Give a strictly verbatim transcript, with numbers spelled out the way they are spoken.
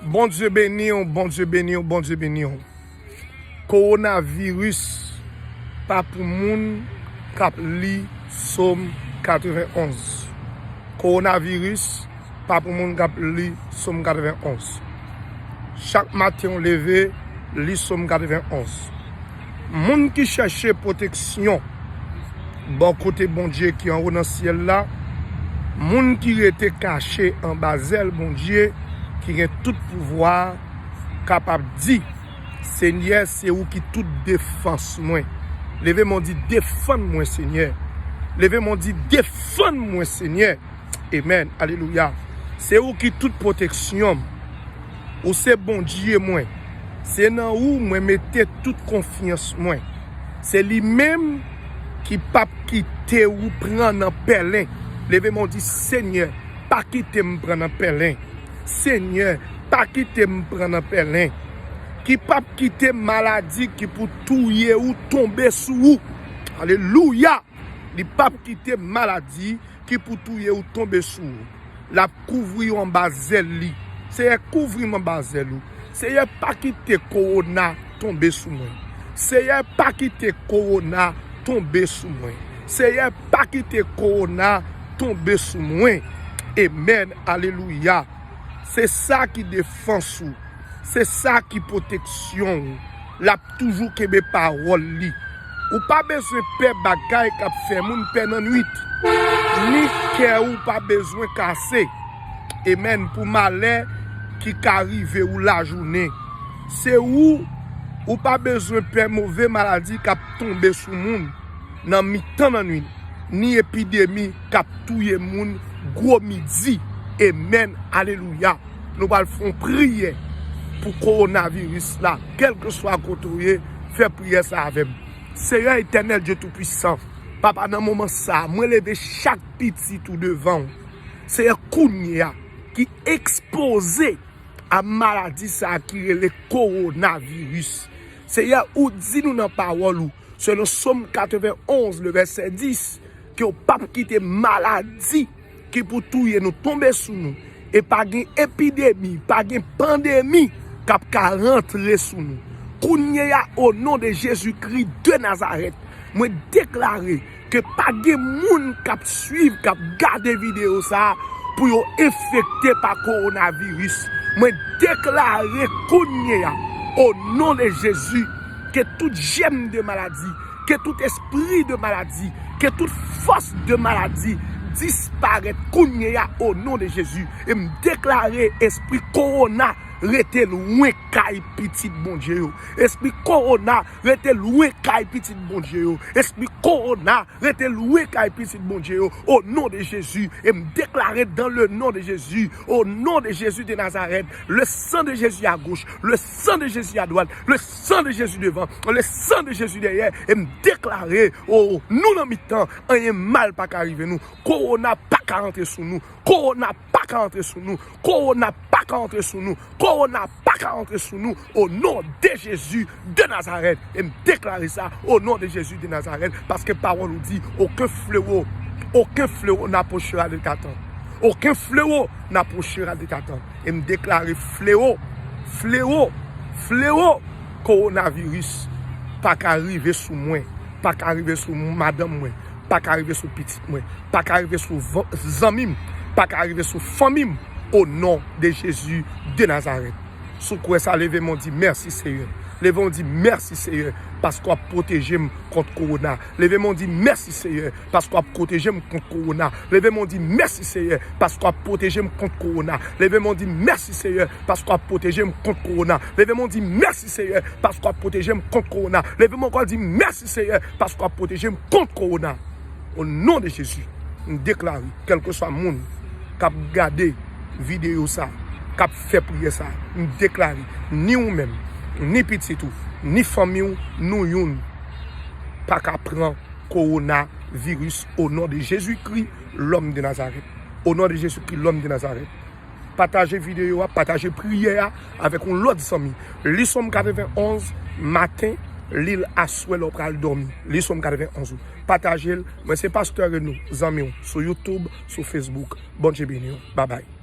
Bondye beni w, Bondye beni w, Bondye beni w. Kowonaviris pa pou moun k ap li Sòm katrevenonz. Kowonaviris pa pou moun k ap li Sòm katrevenonz. Chak maten w leve, li Sòm katrevenonz. Moun ki chèche pwoteksyon bò kote Bondye ki anwo nan syèl la, moun ki rete kache anba zèl Bondye ki gen tout pouvwa a, kapab di, Senyè, se ou ki tout defans mwen. Leve men w di, defann mwen, Senyè. Leve men w di, defann mwen, Senyè. Amen. Alelouya. Se ou ki tout pwoteksyon m. Ou se Bondye mwen. Se nan ou mwen mete tout konfyans mwen. Se li menm ki p ap kite ou pran nan pèlen. Leve men w di, Senyè, pa kite m pran nan pèlen. Senyè, pa kite m pran nan pèlen. Ki p ap kite maladi ki pou touye ou tonbe sou ou. Alelouya! Li p ap kite maladi ki pou touye ou tonbe sou ou. L ap kouvri w anba zèl li. Seyè, kouvri m anba zèl ou. Seyè, pa kite kowona tonbe sou mwen. Seyè, pa kite kowona tonbe sou mwen. Seyè, pa kite kowona tonbe sou mwen. Amen. Alelouya. Se sa ki defans ou. Se sa ki pwoteksyon ou. L ap toujou kenbe pawòl li. Ou pa bezwen pè bagay k ap fè moun pè nan nwit, ni kè ou pa bezwen kase. Amen. Pou malè ki ka rive ou lajounen. Se ou, ou pa bezwen pè move maladi k ap tonbe sou moun nan mitan nan nwit, ni epidemi k ap touye moun gwo midi. Amen. Alelouya. Nou pral fè yon priyè pou kowonaviris la. Kèlkeswa kote w ye, fè priyè sa avè m. Seyè Etènèl, Dye Toupisan, Papa, nan moman sa a, mwen leve chak pitit ou devan w, Seyè, kounye a, ki ekspoze a maladi sa a ki rele kowonaviris. Seyè, ou di nou nan pawòl ou, selon Sòm katrevenonz, le vèsè dis, ke w p ap kite maladi ki pou touye nou tonbe sou nou. E pa gen epidemi, pa gen pandemi k ap ka rantre sou nou. Kounye a, o non de Jezikri de Nazarèt, mwen deklare ke pa gen moun k ap swiv, k ap gade videyo sa a pou yo enfekte pa kowonaviris. Mwen deklare kounye a, o non de Jezi, ke tout jèm de maladi, ke tout espri de maladi, ke tout fòs de maladi disparèt kounye a, o non de Jezi. E m deklare espri kowona rete lwen kay pitit Bondye yo. Espri kowona rete lwen kay pitit Bondye yo. Espri kowona rete lwen kay pitit Bondye yo. O non de Jezi. E m deklare dans le nom de Jésus, au nom de Jésus de Nazareth, le sang de Jésus à gauche, le sang de Jésus à droite, le sang de Jésus devant, le sang de Jésus derrière. E m deklare, o nou nan mitan, anyen mal pa ka rive nou. Kowona pa ka rantre sou nou. Kowona pa ka rantre sou nou. Kowona pa ka rantre sou nou. Kowona pa ka rantre sou nou. O non de Jezi de Nazarèt. E m deklare sa, o non de Jezi de Nazarèt. Paske pawòl ou di, aucun fléau, aucun fléau n'approchera de ta tente. Aucun fléau n'approchera de ta tente. E m deklare fléau, fléau, fléau, kowonaviris pa ka rive sou mwen, pa ka rive sou madanm mwen, pa ka rive sou pitit mwen, pa ka rive sou van-, zanmi m, pa ka rive sou fanmi m, o non de Jezi de Nazarèt. Si w kwè sa, leve men w di, mèsi, Seyè. Leve men w di, mèsi, Seyè, paske w ap pwoteje m kont kowona. Leve men w di, mèsi, Seyè, paske w ap pwoteje m kont kowona. Leve men w di, mèsi, Seyè, paske w ap pwoteje m kont kowona. Leve men w di, mèsi, Seyè, paske w ap pwoteje m kont kowona. Leve men w di, mèsi, Seyè, paske w ap pwoteje m kont kowona. Leve men w ankò di, mèsi, Seyè, paske w ap pwoteje m kont kowona. O non de Jezi, m deklare, kèlkeswa moun k ap gade videyo sa, k ap fè priyè sa, m deklare, ni ou menm, ni pitit ou, ni fanmi w, nou youn pa ka pran kowonaviris, o non de Jezikri, lòm de Nazarèt. O non de Jezikri, lòm de Nazarèt. Pataje videyo a, pataje priyè a avèk yon lòt zanmi. Li Sòm katrevenonz maten, li l aswè lè w pral dòmi. Li Sòm katrevenonz ou. Pataje l. Mwen se Pastè Reno, zanmi w, sou YouTube, sou Facebook. Bondye beni w. Babay.